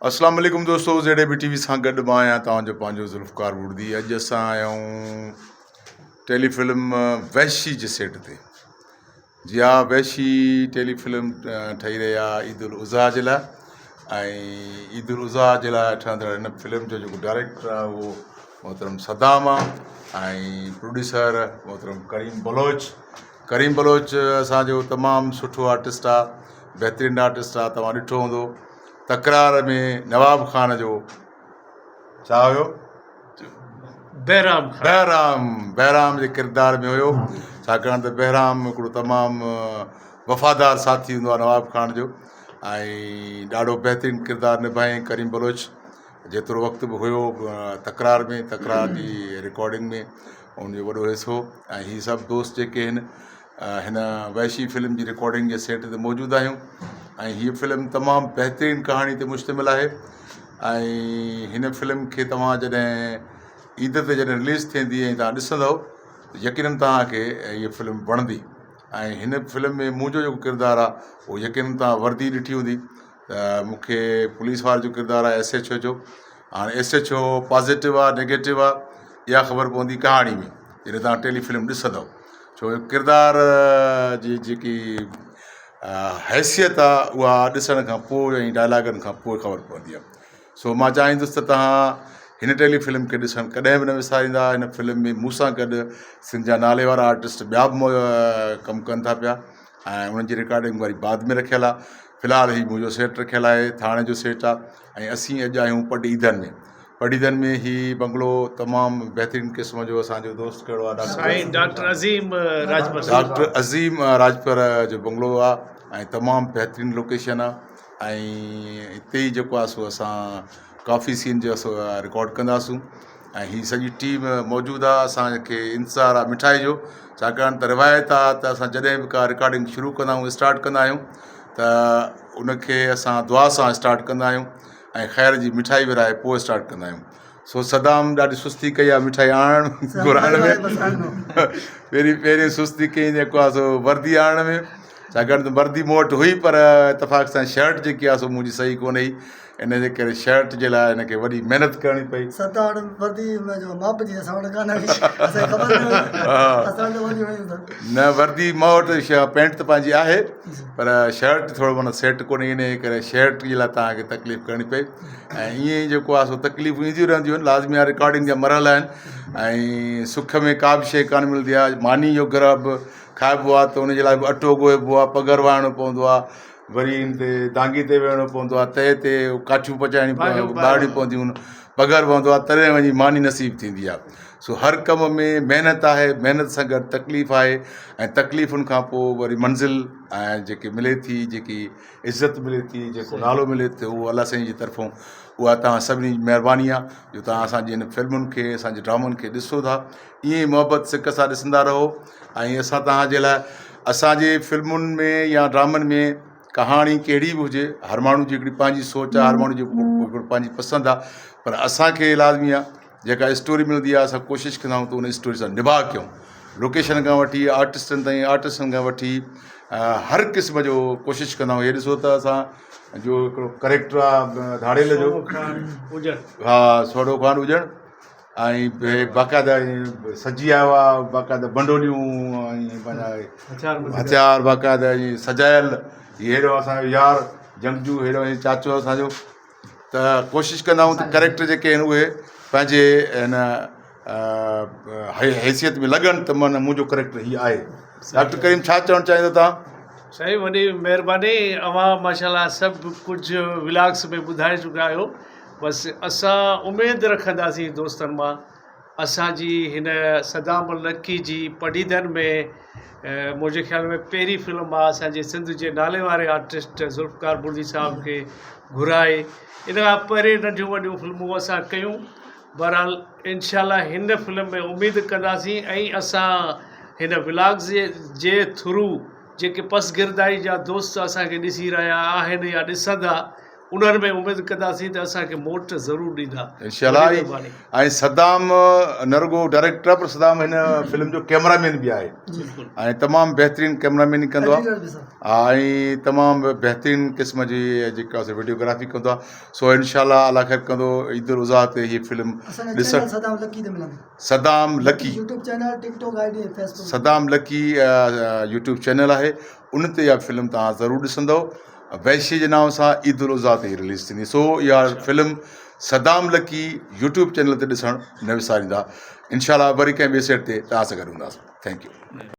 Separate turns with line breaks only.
اسلام عليڪم دوستو Z A B T V سان گڏ مان آهيان توهان جو پنهنجو ذوالفقار بڙدي اڄ اسان آيا آهيون ٽيلي فلم وحشي جي سيٽ تي جي ها وحشي ٽيلي فلم ٺهي رهي آهي عيد الاضحيٰ جي لاء ۽ عيد الاضحيٰ جي لاء ٺهندڙ هن فلم جو جيڪو ڊائريڪٽر آهي اهو محترم صدام آهي ۽ پروڊيوسر محترم ڪريم بلوچ ڪريم بلوچ اسانجو تمام سٺو آرٽسٽ آهي بهترين آرٽسٽ آهي توهان ڏٺو هوندو تڪرار ۾ نواب خان جو ڇا هيو؟
بهرام خان.
بهرام بهرام جي ڪردار ۾ هيو ڇاڪاڻ ته بهرام هڪڙو تمام وفادار ساٿي هوندو آهي نواب خان جو ۽ ڏاڍو بهترين ڪردار نڀايائين ڪريم بلوچ جيترو وقت به هيو تڪرار ۾ تڪرار جي رڪارڊنگ ۾ ان جو وڏو حصو ۽ هي سڀ دوست جيڪي آهن هن وحشي فلم جي رڪارڊنگ جي سيٽ تي موجود آهيون ۽ هيء فلم تمام بهترين ڪهاڻي تي مشتمل آهي ۽ هن فلم کي توهان جڏهن عيد تي جڏهن رليز ٿيندي ۽ توهان ڏسندؤ ته يقينن توهان کي هيء فلم وڻندي ۽ هن فلم ۾ منهنجو جيڪو ڪردار آهي اهو يقينن توهان وردي ڏٺي هوندي ته مون کي پوليس واري جو ڪردار آهي ايس ايڇ او جو هاڻي ايس ايڇ او پازيٽو آهي نيگيٽو آهي اها خبر پوندي ڪهاڻي ۾ جڏهن توهان ٽيلي فلم ڏسندؤ ڇو جو ڪردار جي جيڪي حيثيت آهي اها ڏسڻ کان پوء ۽ ڊائلاگن کان پوء خبر پوندي آهي سو مان چاهيندس ته توهان هن ٽيلي فلم کي ڏسڻ ڪڏهن به نه وساريندا هن فلم ۾ مون سان گڏ سنڌ جا نالي وارا آرٽسٽ ٻيا به ڪم ڪن ٿا پيا ۽ انهن جي رڪارڊنگ وري بعد ۾ رکيل آهي في الحال هي منهنجو سيٽ رکيل آهي ٿاڻي جو سيٽ آهي ۽ اسين اڄ آهيون پڊعيدن ۾ پڊعيدن ۾ هي بنگلو تمام بهترين قسم جو اسانجو دوست ڪهڙو آهي ڊاڪٽر
سائين ڊاڪٽر عظيم راڄپر
ڊاڪٽر عظيم راڄپر جو بنگلو آهي ۽ تمام بهترين لوڪيشن آهي ۽ هتي ئي جيڪو آهي سو اسان ڪافي سين جو سو رڪارڊ ڪنداسون ۽ هي سڄي ٽيم موجود آهي اسانکي انتظار آهي مٺائي جو ڇاڪاڻ ته روايت آهي ته اسان جڏهن به ڪا رڪارڊنگ شروع ڪندا آهيون اسٽارٽ ڪندا آهيون ته ان کي اسان دعا سان اسٽارٽ ڪندا آهيون ۽ خير جي مٺائي ورهائي پوء اسٽارٽ ڪندا آهيون سو صدام ڏاڍي سستي ڪئي آهي مٺائي آڻڻ گهرائڻ ۾ پهرين پهرين سستي ڪئي جيڪو آهي سو وردي آڻڻ ۾ ڇاڪاڻ ته وردي مون وٽ هئي پر اتفاق سان شرٽ جيڪي آهي سو منهنجي صحيح ڪونه هئي ان جي ڪري شرٽ جي لاء هن کي وڏي محنت ڪرڻي پئي.
ستاڙ وردي ان جو ماپ جي اسان وٽ ڪانه هئي اسان کي خبر نه هئي اسان ته وردي هئي نه.
نه وردي مان وٽ پينٽ ته پنهنجي آهي پر شرٽ ٿورو معنيٰ سيٽ ڪونهي ان جي ڪري شرٽ جي لاء توهان کي تڪليف ڪرڻي پئي ۽ ائين ئي جيڪو آهي سو تڪليفون اينديون رهنديون آهن لازمي آهي رڪارڊنگ جا مرحلا آهن ۽ سک ۾ ڪا به شيء ڪانه ملندي آهي ماني جو گرهه به کائبو آهي ته ان جي لاء به اٽو ڳوهبو آهي پگهر وهائڻو پوندو آهي وري ان تي دانگي تي ويهڻو پوندو آهي تئي تي ڪاٺيون پچائڻيون ٻارڻيون پونديون آهن پگهر پوندو آهي تڏهن وڃي ماني نصيب ٿيندي آهي سو هر ڪم ۾ محنت آهي محنت سان گڏ تڪليف آهي ۽ تڪليفن کان پوء وري منزل ۽ جيڪي ملي ٿي جيڪي عزت ملي ٿي جيڪو نالو ملي ٿو اهو الله سائين جي طرفون اها توهان سڀني جي مهرباني آهي جو توهان اسانجي هن فلمن کي اسانجي ڊرامن کي ڏسو ٿا ائين ئي محبت سڪ سان ڏسندا رهو ۽ اسان توهان جي لاء اسان جي فلمن ۾ يا ڊرامن ۾ ڪهاڻي ڪهڙي به هجي هر ماڻهو جي هڪڙي پنهنجي سوچ آهي هر ماڻهو جي هڪڙو پنهنجي پسند آهي پر اسانکي لازمي آهي جيڪا اسٽوري ملندي آهي اسان ڪوشش ڪندا آهيون ته ان اسٽوري سان نڀاء ڪيون لوڪيشن کان وٺي آرٽسٽن تائين آرٽسٽن کان وٺي هر قسم جو ڪوشش ڪندا آهيون هي ڏسو ته اسان جو هڪڙو ڪريڪٽر آهي ڌاڙيل جو ها سوڍو خان هجڻ ۽ باقاعده سجي آيو آ باقاعده بنڊوليون ۽ پنهنجا هٿيار باقاعده ائين سجايل هي هيڏو اسانجو يار جنگجو هيڏو هي چاچو اسانجو ته ڪوشش ڪندا آهيون ته ڪريڪٽر جيڪي آهن اهي پنهنجي هن حيثيت ۾ لڳن ته معنيٰ منهنجو ڪريڪٽر هي آهي ڊاڪٽر ڪريم ڇا چوڻ چاهيندو تان
سائين وڏي مهرباني اوهان ماشاءالله سڀ ڪجهه ولاگس ۾ ٻڌائي چڪا آهيو بس اسان اميد رکنداسين دوستن مان اسان جي هن صدام النقي جي پڊعيدن ۾ منهنجي خيال ۾ پهرين فلم آ اسان جي سنڌ جي نالي واري آرٽسٽ ذوالفقار بڙدي صاحب کي گهرائي ان کان پهرين ننڍيون وڏيون فلمون اسان ڪيون بهرحال انشاء الله هن فلم ۾ اميد ڪنداسين ۽ اسان هن ولاگز جي ٿرو جيڪي پسگردائي جا دوست اسان کي ڏسي رهيا آهن يا ڏسندا. انهن ۾ اميد ڪنداسين ته اسان کي موٽ ضرور ڏيندا.
انشاء الله ۽ صدام نه رڳو ڊائريڪٽر آهي پر صدام هن فلم جو ڪيمرا مين به آهي ۽ تمام بهترين ڪيمرا ميني ڪندو آهي ۽ تمام بهترين قسم جي جيڪا سو وڊيوگرافي ڪندو آهي سو انشاء الله الله خير ڪندو عيد الاضحيٰ تي هي فلم ڏسڻ
صدام لڪي تي ملندي
Saddam Lucky
YouTube channel TikTok I D Facebook
Saddam Lucky YouTube channel آهي ان تي اها فلم توهان ضرور ڏسندو وحشي جي نانء سان عيد الاضحيٰ تي رليز ٿيندي سو اها film Saddam Lucky YouTube channel تي ڏسڻ نه وساريندا انشاء الله وري ڪنهن ٻي سيٽ تي توهان سان گڏ هونداسين thank you.